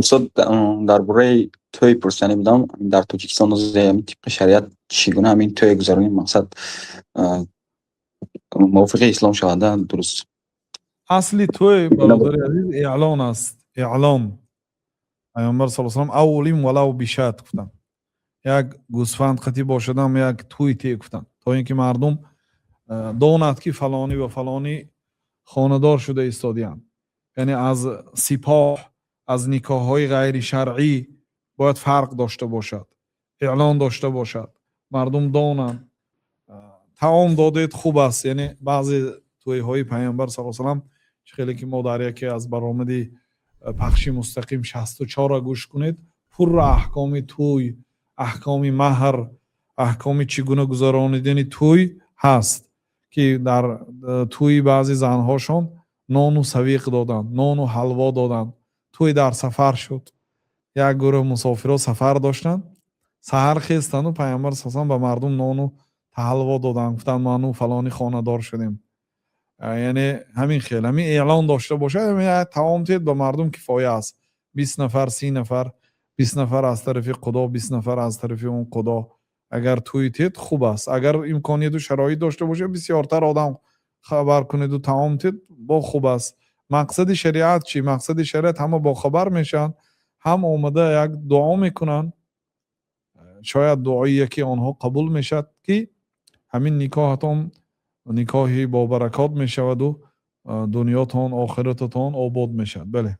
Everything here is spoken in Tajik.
Устод, дар бораи тӯй пурсанӣ будам. Дар Тоҷикистон тибқи шариат чӣ гуна ҳамин тӯй гузаронем, мақсад, мувофиқи ислом шавада дуруст? Асли тӯй, бародари азиз, эълон аст, эълон. Пайғамбар с салам «أولم ولو بشاة» гуфтанд, як гӯсфанд қатӣ бошадам, як тӯй те гуфтанд, то ин ки мардум донад, ки фалонӣ ва фалонӣ хонадор шуда истодиянд. Яъне аз сипоҳ, аз никоҳҳои ғайришаръӣ бояд фарқ дошта бошад, эълон дошта бошад, мардум донанд. Таом додед, хуб аст. Яъне баъзе тӯйҳои Пайғамбар с салам, чӣ хеле ки мо дар яке аз баромади пахши мустақим 64-ра гӯш кунед, пурра аҳкоми тӯй, аҳкоми маҳр, аҳкоми чӣ гуна гузаронидани тӯй ҳаст, ки дар тӯи баъзе занҳошон нону савиқ доданд, нону ҳалво доданд. Тӯй дар сафар шуд. Як гурӯҳ мусофирҳо сафар доштанд. Саҳар хестанду Пайғамбар с ба мардум нону ҳалво доданд, гуфтанд: «Ману фалонӣ хонадор шудем». Яъне ҳамин хел ҳамин эълон дошта бошад, таом тед, ба мардум кифоя аст. 20 нафар, 30 нафар, 20 нафар аз тарафи қудо, 20 нафар аз тарафи он қудо, агар тӯй тед, хуб аст. Агар имконияту шароит дошта бошед, бисёртар одам хабар кунеду таом тед, бо хуб аст. Мақсади шариат чӣ? Мақсади шариат, ҳама бохабар мешаванд, ҳам омада як дуо мекунанд, шояд дуои яке онҳо қабул мешавад, ки ҳамин никоҳатон никоҳи бобаракот мешаваду дунётон, охирататон обод мешавад. Бале.